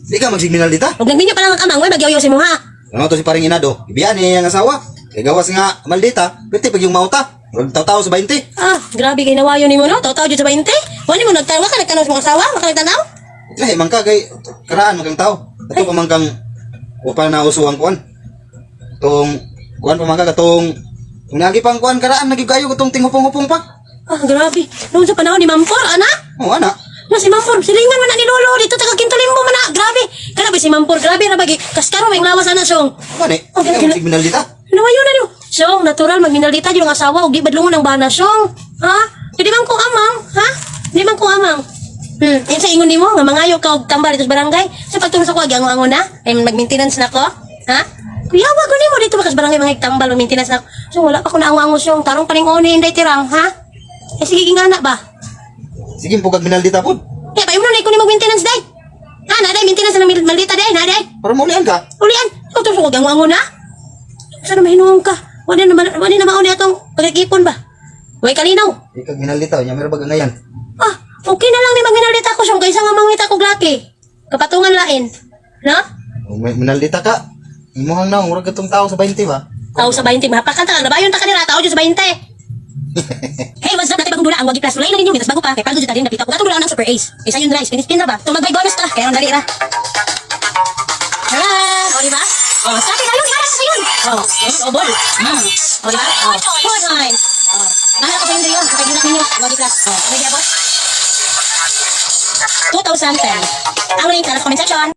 Di ka magsignal dita. Ug nagminyo pa lang ang amang, way magyoyo si mo ha. Ano to si paring inado? Ibiyan ni ang asawa. Kay gawas nga maldita, pwede pag yung mauta. Murag taw-taw sa 20. Ah, grabe kay nawayo nimo no. Taw-taw jud sa 20. Wa nimo nagtanaw ka nagtanaw sa mga asawa, wa ka nagtanaw? Lahi man ka kay karaan man kang tao. Ato pa man kang wa pa na uso ang kuan. Tong kuan pa man ka katong kung lagi pang kuan karaan nagig kayo katong tinghupong-hupong pa. Ah, grabe. Noon sa panahon ni Mampor, ana. Oh ana. Na si Mampor, silingan man na ni Lolo dito taga Quinto Limbo man na. Grabe. Kana ba si Mampor? Grabe ra bagi. Kaskaro may lawas ana song. Gani. Oh, Di ka magsignal dita. Nawayo na nimo. Song, natural magminaldita jud ang asawa ug di badlongon ang bana song. Ha? Di man ko amang, ha? Di man ko amang. Sa ingon nimo nga mangayo ka og tambal dito sa barangay. Sa pagtulong sa ko agi ango na, ay mag-maintenance na ko. Ha? Kuya, wag ko nimo dito bakas barangay mga tambal og maintenance na ako. So wala pa ko naango-ango song, tarong paning oni inday tirang, ha? Eh sige gingana ba? Sige pugag minaldita pod. Eh, pa na ko nimo maintenance day. Ha, na day maintenance na maldita day, na day. Para maulian ka. Ulian, ito sa kog ango na. Sana mahinuong ka. Wala na wala na mauni atong pagkakipon ba. Way kalinaw. Di ka minaldita nya meron ba ngayan? Ah, okay na lang ni magminalita ko siyang kaysa nga mangita ko laki. Kapatungan lain. No? Oh, may minaldita ka. Imuhang na murag katong tao sa 20 ba? Tao sa 20, mahapakan ta, nabayon ta kanila, tao dyan sa 20. Hey, what's up? Natin bagong dula ang Wagi Plus. Tulay na ninyo, mitas bago pa. Kay Paldo dyan din, napita ko. Katong dula ng Super Ace. Isa yun rice, spin na ba? So magbay bonus ta, kaya ang dali ra. Tara! O, di ba? O, sabi na yun, nga sa yun. O, o, bol. O, di ba? O, four times. O, nangala ko sa yun yun. Kapag yun ninyo, Wagi Plus. O, ano gyapon? 2010. Ang link sa comment section.